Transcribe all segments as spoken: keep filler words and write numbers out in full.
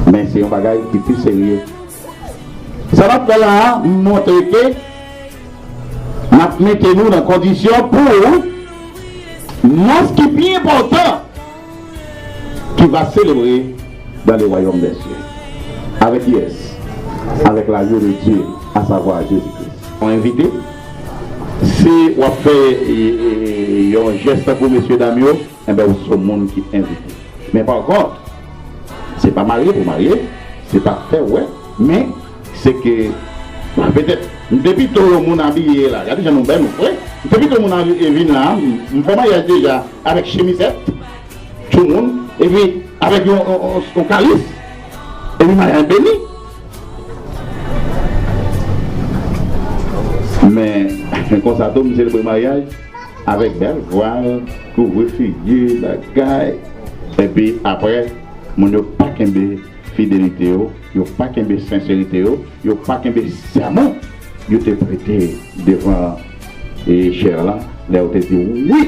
Men se yon bagay ki pi serye. Sa n ap fè la a montre ke n ap mete nou nan kondisyon pou nòs ki pi enpòtan ki va selebre dans le royaume des cieux. Avèk kiyès? Avèk l'agneau de Dieu, à savoir Jésus-Christ. Yon envite, si w ap fè e, e, yon jès tankou mesye dam yo, enben, ou se yon moun ki envite. Men pa kont, se pa marye pou marye, se pa fè wè, men se ke, petèt, m te pito yon moun abiye la, gade jan nou bèl, nou fre, m te pito yon moun abiye vin la, m, m fè maryaj deja avèk chemizèt, tchoumoun, epi avèk yon, yon, yon, yon kalis, epi maryaj beni. Men, konsa tou, m selebre maryaj avèk bèl vwal, kouvri figi, bagay. Epi apre, moun yo pa kenbe fidelite yo, yo pa kenbe senserite yo, yo pa kenbe sèman yo te prete devan e chè la, lè yo te di, wi,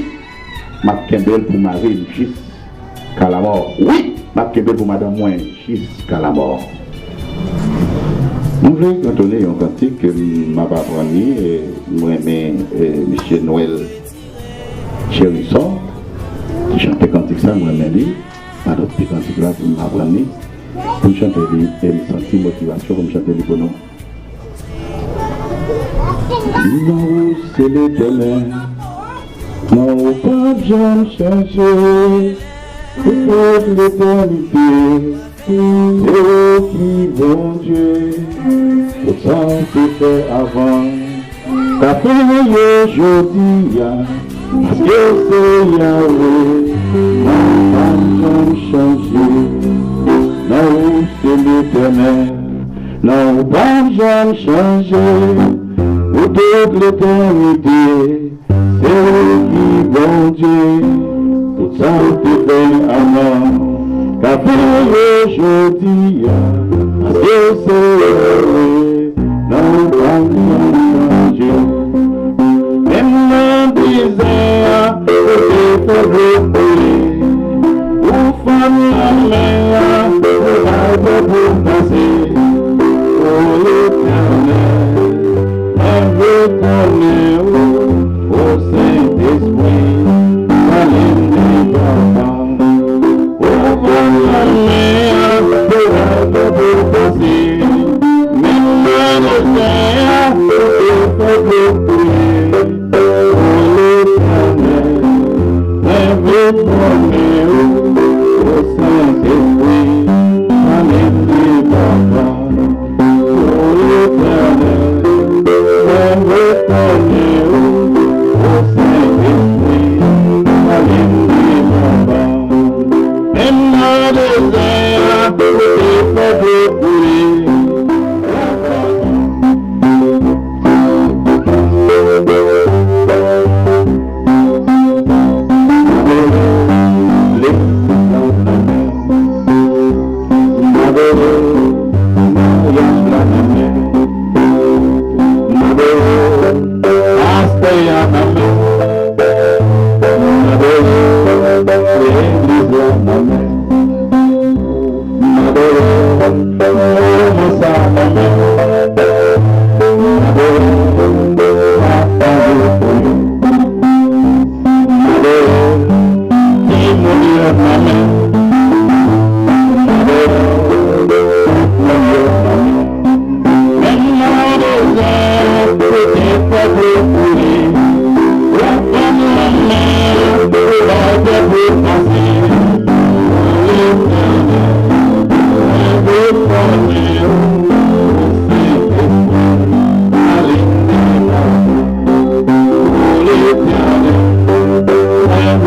m ap kenbe l pou mari m jis ka lamò. Wi, m ap kenbe l pou madanm mwen jiska lamò. Mwen vle kantone yon kantik ke m ap aprann li, e, mwen renmen, e, mesye Noël Chérison ki chante kantik sa, mwen renmen li. Pa dòt ti kantik la pou m aprann li, pou m chante li, e m santi motivasyon pou m chante li pou nou. Non, ou se Letènèl. Non, ou p ap janm chanje. Pou tout letènite, se ou ki Bondye. Tout sa ou te fè avan, ka fè yo jodi a, paske se Yahweh, non, ou p ap janm chanje. Non, ou se Letènèl. Non, ou p ap janm chanje pou tout letènite. Se ou ki Bondye, tout sa ou te fè avan, ka fè yo jodi a, paske se ou, non, ou p ap janm chanje. Menm nan dezè a, ou te fè dlo koule. Ou fann lanmè a, ou bay pèp ou pase. O Letènèl, mwen rekonnen ou, o Sentespri, pale m de Papa m. Ou fann lanmè a, ou bay pèp ou pase. Menm nan dezè a, ou te fè dlo koule. O Letènèl, mwen vle konnen ou, o Sentespri, pale m de Papa m. O Letènèl, mwen vle konnen ou, o Sentespri, pale m de Papa m. Menm nan dezè a, ou te fè dlo koule. Pastè a nan men. Legliz la nan men. M adore w, moman sa nan men. M adore w, papa yo pou yo. M adore w, timoun yo nan men. M adore w, tout moun yo nan men. Menm nan dezè, ou te fè dlo koule. Ou fann lanmè, ou bay pèp ou pase. O Letènèl, mwen rekonnen ou, o Sentespri, pale m de Papa. O Letènèl, mwen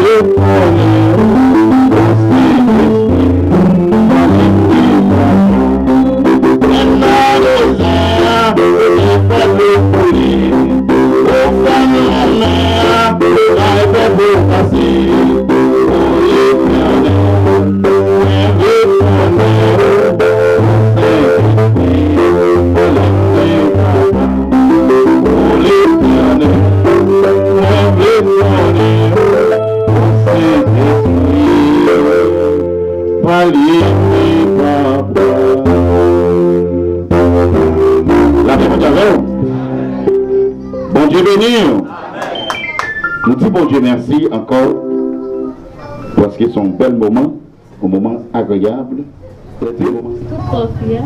rekonnen ou, o Sentespri, pale m de Papa. Menm nan dezè a, ou te fè dlo koule. Ou fann lanmè a, ou bay pèp ou pase. O Letènèl, Bondye beni w. Nou di Bondye mèsi ankò, paske se yon bèl moman, yon moman agreyab. Tout kò fi a.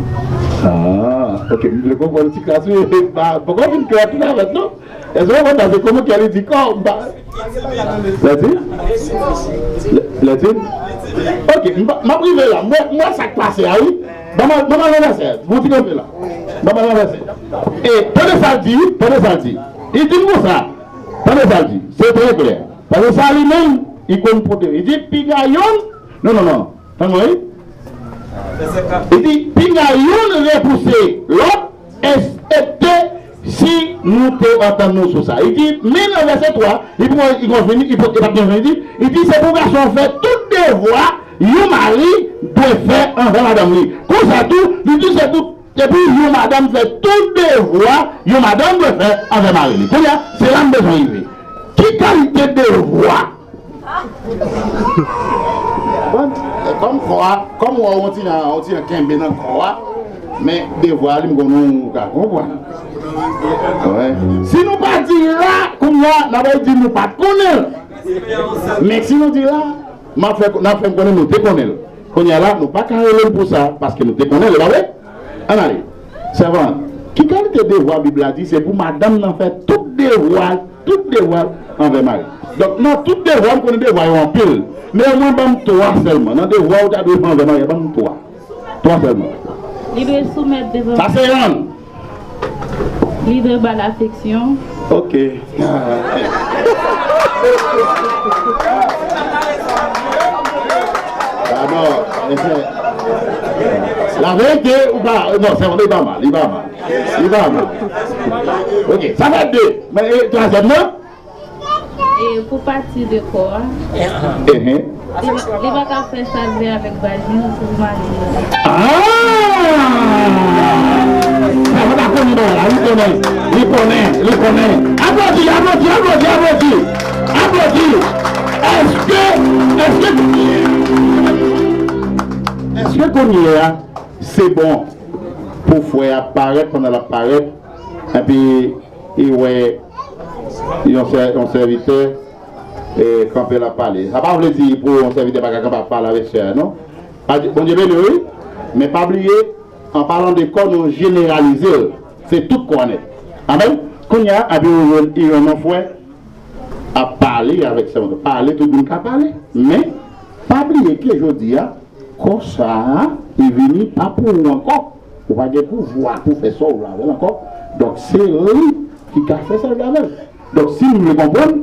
Ah, ok, m vle konprann ti klas wi. Ba, poko vin klè tout avèk nou. Èske w konprann sa? Se kòman ke li di kò, m pa. Lè di? Lè, lè di? Ok, m pa, m ap rive la. M wè, m wè sa k pase a, wi. Ban m al, ban m al nan vèsè. Gon ti kanpe la. Ban m al nan vèsè. E, tande sa l di, tande sa l di. Li di m konsa. Tande sa l di. Se trè klè. Paske sa li menm, li konn pote. Li di, piga youn. Non, non, non. Tande mwen, wi. Li di, piga youn repouse lòt, eksepte si nou te antann nou sou sa. Li di, men nan vèsè twa, li pou, li konn fini, li pou, li pa t gen fini, li di, se pou gason an fè tout devwa yon mari dwe fè anvè madanm li. Konsa tou, li di, se pou, se pou yon madanm fè tout devwa yon madanm dwe fè anvè mari li. Kounye a, se la m bezwen rive. Ki kalite devwa Bon, e kòm kò a, kòm w wè yon ti jan, yon ti jan kenbe nan kò a, men devwa li m konnen w ka konprann. Wi. Si nou pa di la, kounye a, n ap di nou pa t konnen l. Men si nou di la, m ap fè, n ap fè m konnen nou te konnen l. Kounye a la, nou pa ka rele m pou sa, paske nou te konnen l, e pa vre? Ann ale. Sèvant, ki kalite devwa Bib la di se pou madanm nan fè tout devwa, tout devwa anvè mari? Donk, nan tout devwa, m konnen devwa yo anpil. Men omwen ban m twa sèlman. Nan devwa ou ta dwe fè anvè mari, ban m twa. Twa sèlman. Li dwe soumèt devan. Sa se yonn. Li dwe ba l afeksyon. Ok. Pardon. La verite, ou pa, non, se, li pa mal, li pa mal. Li pa mal. Ok, sa fè de. Men, e, twazyèm nan? E pou pati de kò a, Ehe. Li, li pa ka fè sa l vle avèk vajin l pou mari l. Ah! Sa va ta konnen bagay la, li konnen, li konnen, li konnen. Aplodi, aplodi, aplodi, aplodi, aplodi. Èske, èske, èske kounye a, se bon pou frè a parèt pandan l ap parèt, epi li wè yon sè-, yon sèvitè e, kanpe l ap pale. Sa pa vle di pou yon sèvitè pa ka kanpe ap pale avèk sè a, non. Pa di, Bondye beni w, wi. Men pa bliye, an palan de kò, nou jeneralize l. Se tout kò a nèt. Amèn. Kounye a, epi ou jwenn, ou jwenn yon frè ap pale avèk sèvant. Pale, tout moun ka pale. Men, pa bliye ke jodi a, kò sa a, li vini pa pou ou ankò. Ou pa gen pouvwa pou fè sa w vle avè l ankò. Donk, se li ki ka fè sa l vle avè l. Donk, si nou vle konprann,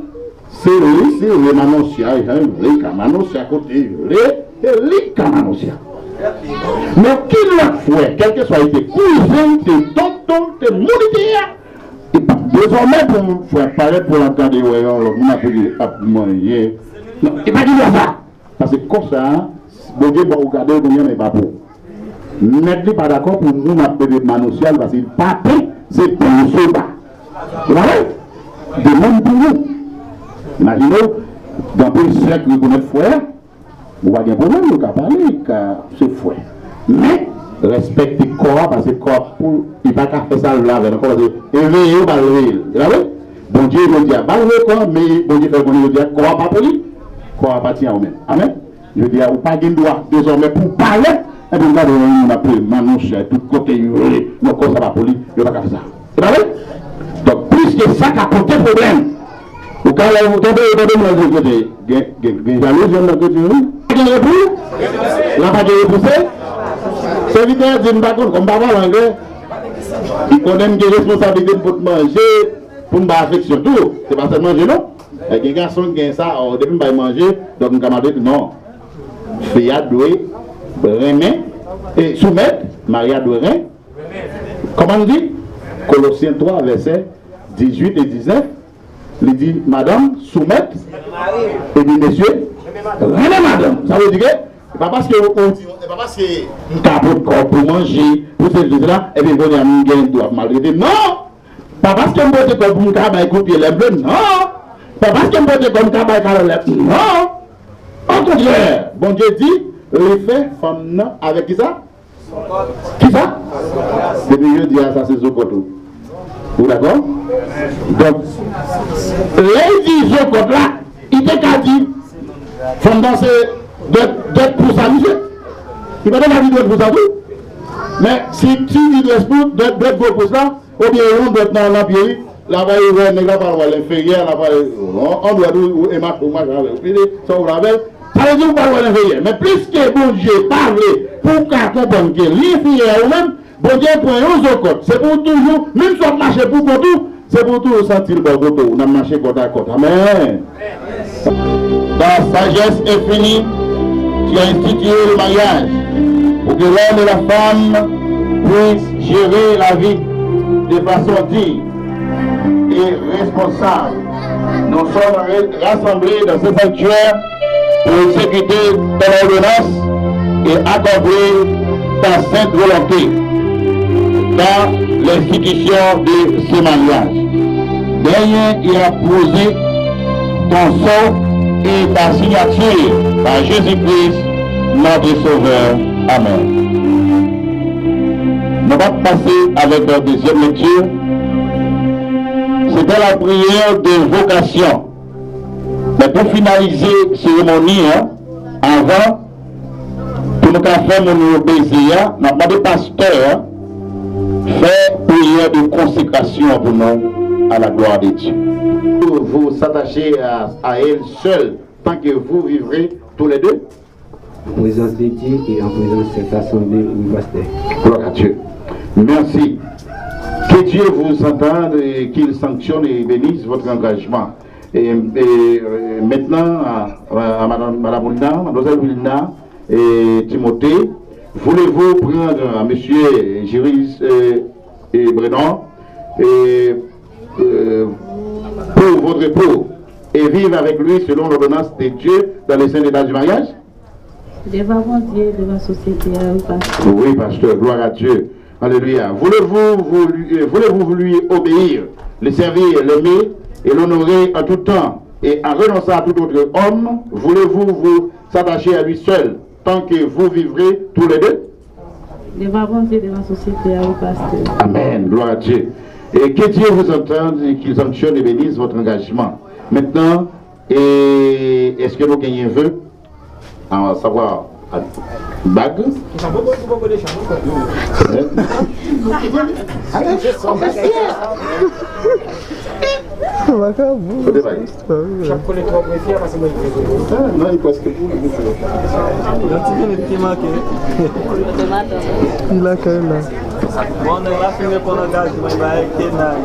se li, se li manonsya, jan l vle, li ka manonsya kote li vle, se li ki ka manonsya. Men ki lòt frè, kèlkeswa li te kouzen, li te tonton, li te moun li te ye a, li pa dezòmè pou frè parèt pou l ap gade wè yon lòt moun ap, ap manje. Non, li pa gen dwa sa. Paske kò sa a, Bondye ba w gade l kounye a, men pa pou ou. Mèt li pa dakò pou moun ap mete manno sou l, paske li pa pen, se pen sou ba. Ou pa wè? Demann pou ou. Imajine w, gen anpil sè ki rekonèt frè a, ou pa gen pwoblèm, yo ka pale, ka, se frè. Men, respekte kò a, paske kò a pou, li pa ka fè sa l vle avè l ankò, paske eveye yo, ba l veye l. E pa vre? Bondye, Bondye a ba l veye kò a, men Bondye fè l konnen jodi a, kò a pa pou li, kò a apatyen a ou menm. Amèn? Jodi a, ou pa gen dwa, dezòmè, pou w parèt, epi w gade yon moun ap manouche tout kote yo rele, non, kò sa pa pou li, yo pa ka fè sa. Se pa vre? Donk, pliske sa ka pote pwoblèm. Ou ka wè, ou tande, ou tande moun nan kote, gen, gen, gen jalouzi nan kote, wi. Pa gen repou? La pa gen repouse? Sèvitè a di, m pa konn, kòm m pa pale anglè, li konnen m gen responsablite m pot manje, pou m bay afeksyon tou. Se pa sèl manje, non. E gen gason ki gen sa, o, depi m bay manje, donk m ka maltrete. Non. Fi a dwe renmen, e soumèt, mari a dwe ren-, kòman l di? Kolosyen twa, vèsè dizuit e diznèf, li di, madanm, soumèt, epi mesye, renmen madanm. Sa vle di ke, e pa paske ou, ou di, e pa paske m ka pot kò pou manje, pou se, se la, epi kounye a m gen dwa maltrete. Non! Pa paske m pote kò pou m ka bay kout pye lè m vle, non. Pa paske m pote kò m ka bay kalòt lè, non. Okontrè, Bondye di, li fè fanm nan avèk kisa? Kisa? Depi jodi a, sa se sou kont ou. Ou dakò? Donk, lè l di zo kòt la, li te ka di fanm nan se dwèt, dwèt pou sa misye. Li pa te ka di dwèt pou sa tou. Men si, si li di dwèt pou, dwèt, dwèt gwo pous la, oubyen yon dwèt nan, nan pye li, l ap wè nèg la pral wè l enferyè, l ap wè l, yon dwèt ou, ou, e mache, ou mache avè l, ou pile, sa ou avè l, sa vle di ou pral wè l enferyè. Men pliske Bondye pa vle pou w ka konprann ke li enferyè a ou menm, Bondye pran yon zo kòt. Se pou w toujou, menm si w ap mache pou kont ou, se pou w toujou santi l bò kote w. N ap mache kòt a kòt. Amèn. Ta sagesse infinie, tu as institué le mariage pour que l'homme et la femme puissent gérer la vie de façon digne et responsable. Nous sommes ré- rassemblés dans ce sanctuaire pour exécuter ton ordonnance et accomplir ta sainte volonté dans l'institution de ce mariage. Derrière, il a posé ton sceau et ta signature par Jésus-Christ, notre Sauveur. Amen. Nou va pase avèk la deuxième lecture. C'était la prière d'invocation. Men pou finalize seremoni an, avan pou nou ka fè moun yo beze a, n ap mande pastè a fè priyè de konsekrasyon pou nou, à la gloire de Dieu. Vous vous attachez à, à elle seule tant que vous vivrez tous les deux. En présence de Dieu et en présence de cette assemblée, oui, pasteur. Gloire à Dieu. Merci. Que Dieu vous entende et qu'il sanctionne et bénisse votre engagement. Et, et, euh, maintenant, à, à, à Madame, Madame Wilna, Mademoiselle Wilna et Timothée, voulez-vous prendre à Monsieur Giris, euh, et Brennan, et, euh, pour votre époux et vivre avec lui selon l'ordonnance de Dieu dans le saint état du mariage? Devan Bondye, devan sosyete a, wi, pastè. Oui, pasteur, gloire à Dieu. Alléluia. Voulez-vous, vous lui, euh, voulez-vous lui obéir, le servir, l'aimer et l'honorer en tout temps, et en renonçant à tout autre homme, voulez-vous vous attacher à lui seul, tant que vous vivrez tous les deux? Devan Bondye, devan sosyete a, wi, pastè. Amen. Gloire à Dieu. Et que Dieu vous entende et qu'il sanctionne et bénisse votre engagement. Maintenant, et est-ce que nous gagnons vœu? A savwa, bag. Kote bag? Ah, non, li prèske pou li. Yon ti minit ki manke. Li lakay la. Bon, nèg la fin reponn angajman, li bay tenay.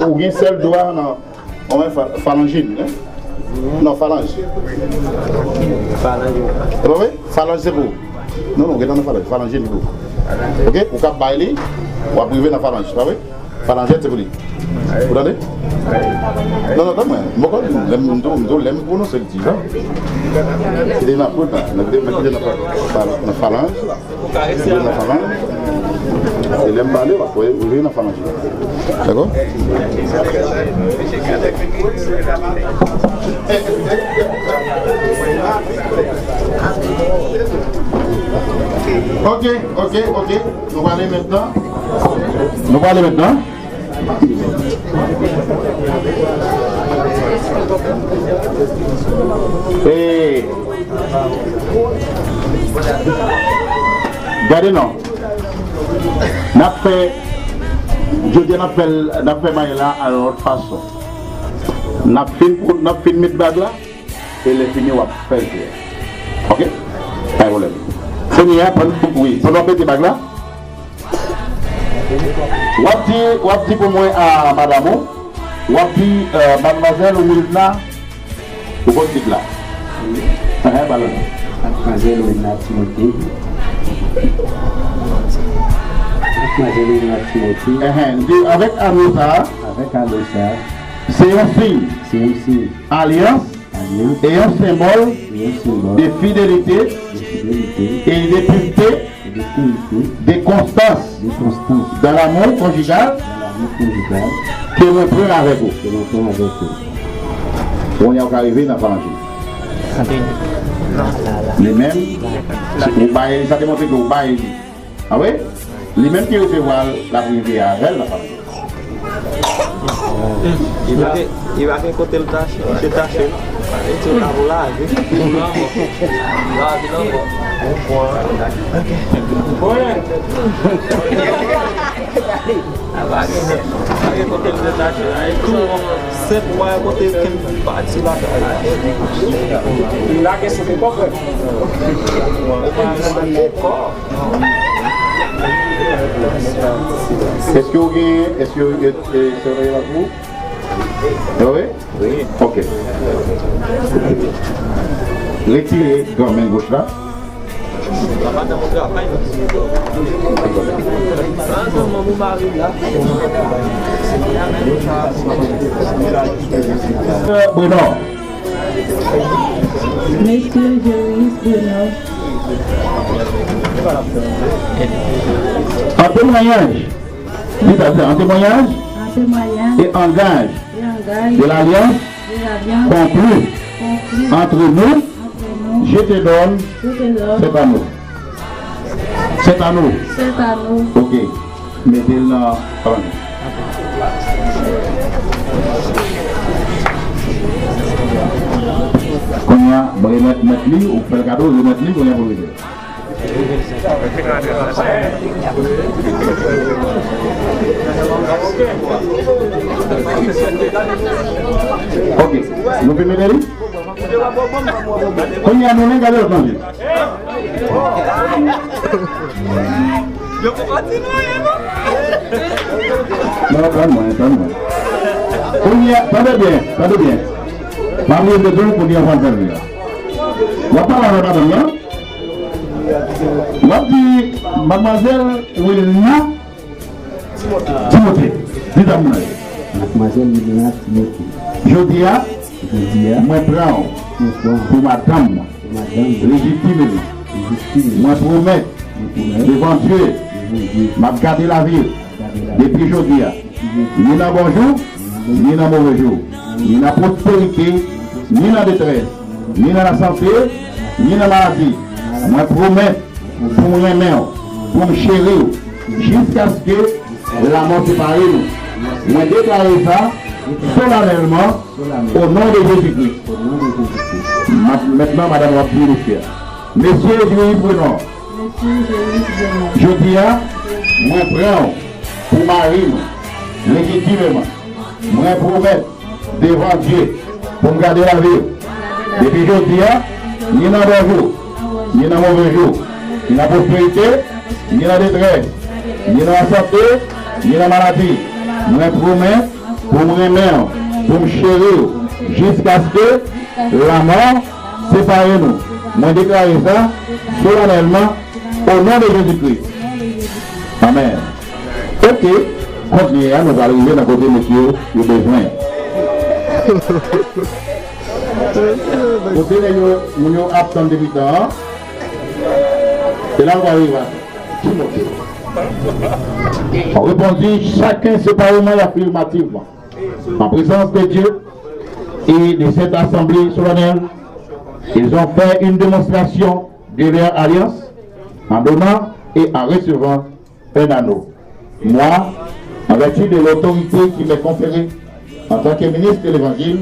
Ou gen sèl dwa nan, ou men fa- falanjin, hein? Non, falanj. Falanj. E pa vre? Falanj se pou ou. Non, non, ou gentan nan falanj. Falanjin pou ou. Ok? Ou ka bay li, w ap rive nan falanj, pa vre? Falanjèt se pou li. Ou tande? Non, non, tann mwen. M poko di w. Lè m, m di w, m di w, lè m pwononse l di jan. Kite nan pwononse, nan kite, nan kite nan fa- fa- nan falanj. Kite nan falanj. E lè m pale, w ap wè, ou vin nan falanj. Dakò? Ok, ok, ok. Nou prale mentnan. Nou prale mentnan. E, gade non. N ap fè, jodi a n ap fè, n ap fè maryaj la a yon lòt fason. N ap fin, n ap fin met bag la. E lè fini, w ap fè l klè. Ok? Pa gen pwoblèm. Kounye a, pandan, wi, pandan w ap mete bag la, w ap di, w ap di pou mwen a madanm ou, w ap di, euh, Madmwazèl Wilna, ou konn tit la. Ehe, ba l. Madmwazèl Wilna Timote. Mazelina Timothy. Enhen, di avèk ano sa a, Avèk ano sa a, se yon siy se yon siy alyans alyans e yon senbòl e yon senbòl de fidelite de fidelite e de pirte e de pirte de konstans de konstans dans l'amour conjugal dans l'amour conjugal ke mwen pran avèk ou. ke mwen pran avèk ou. Kounye a ou ka rive nan palanje. Li menm, ou bay li, sa demontre ke ou bay li. A wi? Li menm ki resevwa l, l ap rive avè l nan palanje. Li pa gen, li pa gen kote l tache, misye tache l. Li di w la pou lavi. Lavi nan bon. Bon. Bon. Pa gen, pa gen kote l detache la. E tou, senp wa kote ken pati lakay la. Li lage sou li, pa vre? Èske w gen, èske w gen, e, se yon bagay la pou ou? Wi? Wi. Ok. Retire gran men goch la. Bruno. Mesye Joris Bruno. An temwayaj. Di sa, di sa, an temwayaj. An temwayaj. E an gaj. E an gaj. De lalyans. De lalyans. Konkli. Konkli. Antre nou. Antre nou. Je te donne. Je te donne. Sèt ano. Sèt ano. Sèt ano. Ok. Mete l nan. Kounye a, mwen remèt mèt li, ou fè l kado, remèt li, kounye a pou l rete. Ok, nou fin mete li? Kounye a nou menm gade lòt manje. Yo pou kontinye, non? Non, tann mwen, tann mwen. Kounye a, tande byen, tande byen. Pa bliye de tou, kounye a w ap fè l la. W ap pale avèk madanm nan. W ap di, madmwazèl Wilna Timote. Di dam nan. Madmwazèl Wilna Timote. Jodi a, Jodi a, mwen pran w mwen pran w pou madanm mwen. Pou madanm mwen. Lejitimeman. Lejitimeman. Mwen pwomèt. Mwen pwomèt. Devan Dye. Devan Dye. M ap gade lavi w. M ap gade lavi w. Depi jodi a. Depi jodi a. Ni nan bon jou, ni nan move jou. Ni nan pwosperite, ni nan detrès. Ni nan lasante, ni nan maladi. Mwen pwomèt pou m renmen w, pou m cheri w, jiskaske lanmò separe nou. Mwen deklare sa solanèlman o non de Jezi Kris. M ap, mentnan, madanm w ap di mesye a. Mesye Joris Bruno. Mesye Joris Bruno. Jodi a, mwen pran w pou mari m, lejitimeman. Mwen pwomèt devan Dye pou m gade lavi w. Depi jodi a, ni nan bon jou, ni nan move jou, ni nan pwosperite, ni nan detrès, ni nan lasante, ni nan maladi, mwen pwomèt pou m renmen w, pou m cheri w, jiskaske lanmò separe nou. Mwen deklare sa solanèlman o non de Jezi Kris. Amèn. Ok, kounye a nou pral rive nan kote mesye yo, yo bezwen. Kote nèg yo, moun yo ap tann depi tan an. Se la nou pral rive a Timote. On répondit chacun séparément et affirmativement. En présence de Dieu et de cette assemblée solennelle, ils ont fait une démonstration de leur alliance en donnant et en recevant un anneau. Moi, en vertu de l'autorité qui m'est conférée en tant que ministre de l'Évangile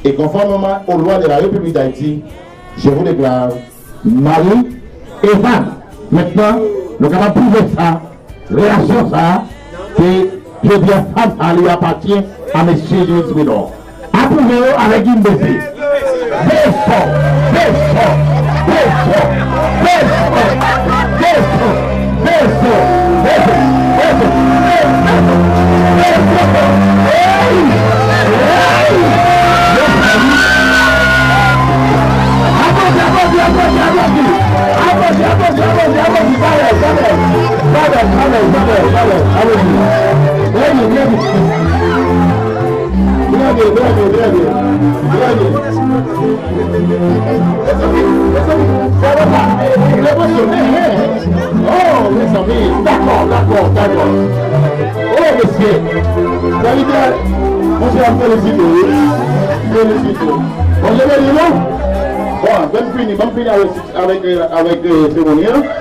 et conformément aux lois de la République d'Haïti, je vous déclare mari e fanm. Mentnan, nou kapab pwouve sa, relasyon sa, ke jodi a fanm sa li apatyen a mesye Joris Bruno. Apwouve yo avèk yon bese. Bese, bese, bese. Aplodi, aplodi, aplodi, aplodi. Aplodi, aplodi, aplodi, aplodi. Valè, valè, valè, valè, valè, valè. Trè byen, trè byen, trè byen. Mezanmi, mezanmi, sa va pa. Repoze, eh, eh. Oh, mezanmi, dakò, dakò, dakò. Oh, mesye. Salite, monchè, m felisite w, wi. Felisite w. Bondye beni nou. Bon, ban m fini, ban m fini avèk, avèk, avèk, eh, seremoni an.